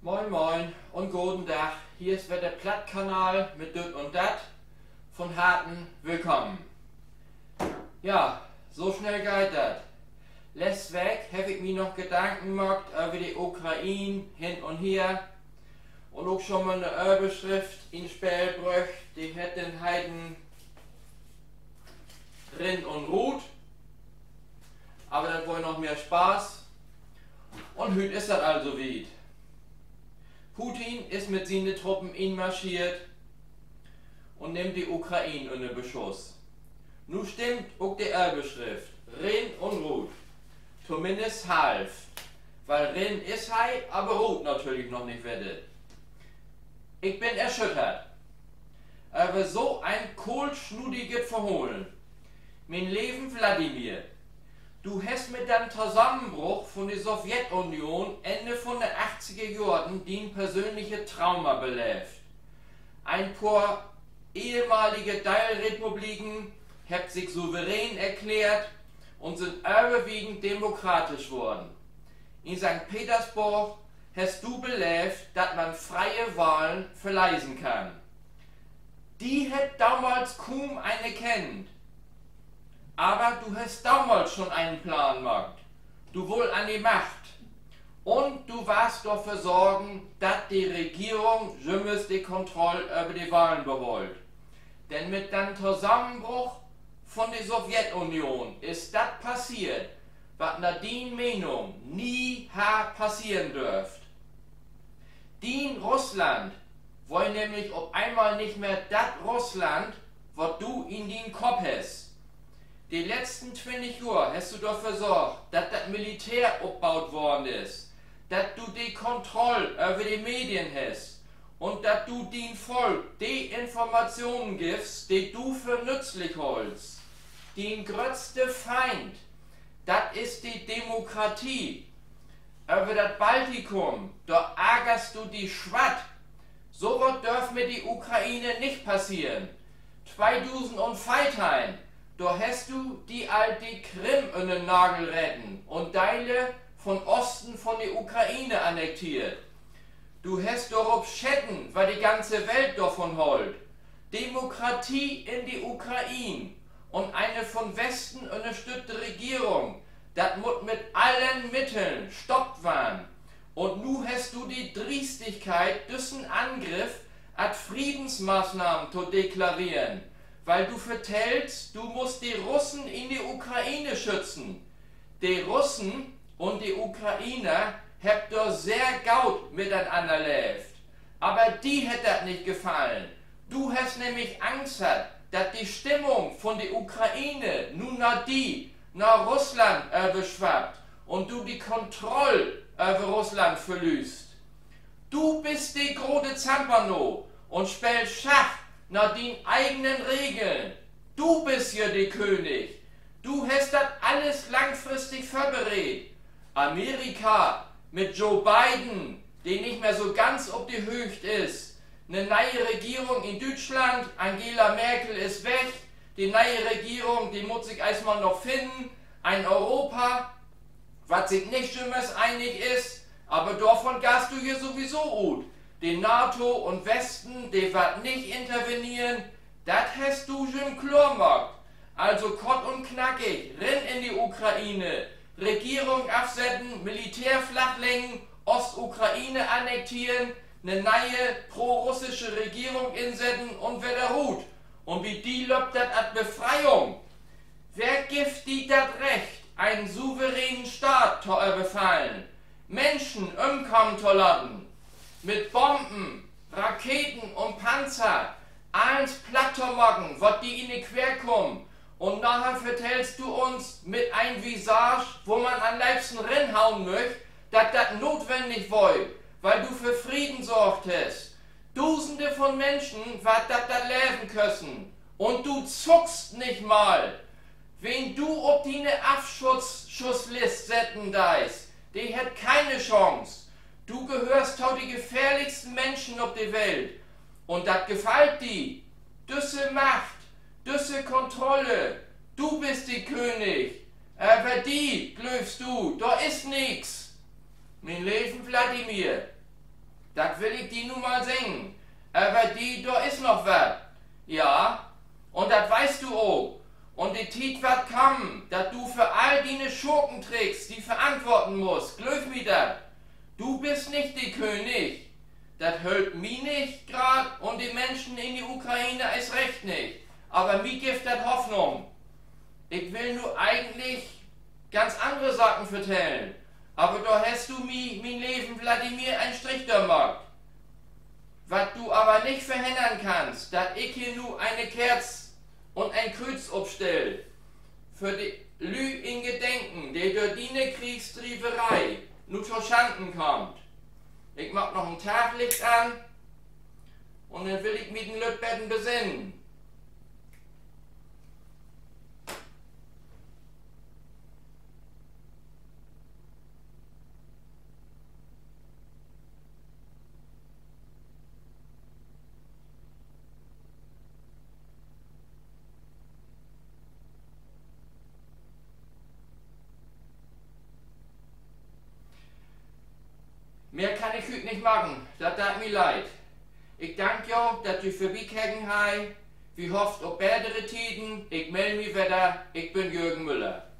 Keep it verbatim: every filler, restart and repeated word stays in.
Moin, moin un goden Dag. Hier is wedder de Plattkanal mit Düt un Dat. Von Harten willkamen. Ja, so snell geiht dat. Letzt Week heff ik mi noch Gedanken maakt över de Ukraine, hen un her. Un ok schon mal 'ne Överschrift in't Speel bröcht, de hett denn heten Rin un rut. Aver dat weer noch mehr Spaß. Un hüüt is dat also wiet. Putin is mit siene Truppen inmarschiert un nimmt de Ukraine ünner Beschuss. Nu stimmt ok de Överschrift: Rin un rut. Tominnst half. Wiel rin is he, aver rut natürlich noch nich wedder. Ik bün erschüttert över so en koolsnutiget Verhollen. Mien leven Wladimir, du hest mit den Tosamenbruch von de Sowjetunion Enn von de achtziger Johren dien persönliche Trauma beleevt. En poor ehemalige Deelrepubliken hebbt sik souverän erklärt un sünd överwiegend demokratisch worrn. In Sankt Petersborg hest du beleevt, dat man freie Wahlen verleisen kann. Di hett domals kuum een kennt. Aver du hest domals schon enen Plan maakt. Du wullt an de Macht. Un du warrst dorför sorgen, dat de Regeren jümmers de Kontroll över de Wahlen behollt. Denn mit den Tosamenbruch von de Sowjetunion is dat passeert, wat na dien Menung nie harr passeren dörft. Dien Russland weer nämlich op eenmal nich mehr dat Russland, wat du in dien Kopp hest. De letzten twintig Johr hest du dorför sorgt, dat dat Militär opbaut worrn is, dat du de Kontroll över de Medien hest un dat du dien Volk de Informatschonen giffst, de du för nützlich hollst. Dien gröttste Feind, dat is de Demokratie. Över dat Baltikum, dor argerst du di swatt. So wat dörf mit de Ukraine nich passeren. Tweedusendveerteihn, dor hest du di al de Krim ünner 'n Nagel reten un Dele von Osten von de Ukraine annekteert. Du hest dorop scheten, wat de ganze Welt dorvon hollt. Demokratie in de Ukraine un ene von Westen ünnerstüttete Regerung, dat mutt mit allen Mitteln stoppt warrn. Un nu hest du de Driestigkeit, düssen Angriff as Friedensmaßnahmen to deklareren, wiel du vertellst, du musst de Russen in de Ukraine schützen. De Russen un de Ukrainer hebbt dor sehr goot mitenanner leevt. Aver di hett dat nich gefallen. Du hest nämlich Angst hatt, dat de Stimmung von de Ukraine nu na di, na Russland överswappt un du de Kontroll över Russland verlüst. Du büst de grote Zampano un speelst Schach na dien eigenen Regeln. Du büst hier de König. Du hest dat allens langfristig vörbereedt. Amerika mit Joe Biden, de nich mehr so ganz op de Hööcht is. 'Ne ne'e Regerung in Düütschland, Angela Merkel is weg. De ne'e Regerung, de mutt sik eerstmal noch finnen. En Europa, wat sik nich jümmers enig is, aver dorvon gahst du hier sowieso ut. De NATO un Westen, de warrt nich interveneren. Dat hest du jüm kloor maakt. Also kort un knackig, rin in de Ukraine, Regerung afsetten, Militär flach leggen, Ostukraine annekteren, 'ne ne'e prorussische Regerung insetten un wedder rut. Un bi di löppt dat as Befreiung. Wer gifft di dat Recht, enen souveränen Staat to överfallen, Minschen ümkamen to laten, mit Bomben, Raketen un Panzer allens platt to maken, wat di in de Queer kummt? Un naher vertellst du uns mit en Visage, wo man an'n leevsten rinhauen müch, dat dat notwendig weer, wiel du för Frieden sorgt hest. Dusende von Minschen warrt dat dat Leven kösten. Un du zuckst nich mal. Wen du op diene Afschusslist setten deist, de hett keine Chance. Du gehöörst to de gefährlichsten Minschen op de Welt. Un dat gefallt di. Düsse Macht, düsse Kontrolle. Du büst de König. Aver di, glöövst du, dor is nix. Mien leven Wladimir, Dat will ik di nu mal seggen. Över di, dor is noch wat. Ja, un dat weetst du ok. Un de Tiet warrt kamen, dat du för all diene Schurkentricks di verantworten musst. Glööv mi dat. Du büst nich de König. Dat hölpt mi nich graad un de Minschen in de Ukraine eerst recht nich. Aver mi gifft dat Hoffnung. Ik will nu egentlich ganz annere Saken vertellen, aver dor hest du mi mien Leven, Wladimir, en Strich dör maakt. Wat du aver nich verhinnern kannst, dat ik hier nu ene Kerz un en Krüüz opstell, för de Lüüd in Gedenken, de dör diene Kriegsdrieveree nu to Schanden kaamt. Ik maak noch en Tafellicht an, un denn will ik mi en lütt beten besinnen. Mehr kann ik hüüt nich maken, dat deit mi leed. Ik dank jo, dat ji vörbikeken hebbt. Wi hofft op betere Tieden. Ik mell mi wedder. Ik bün Jürgen Müller.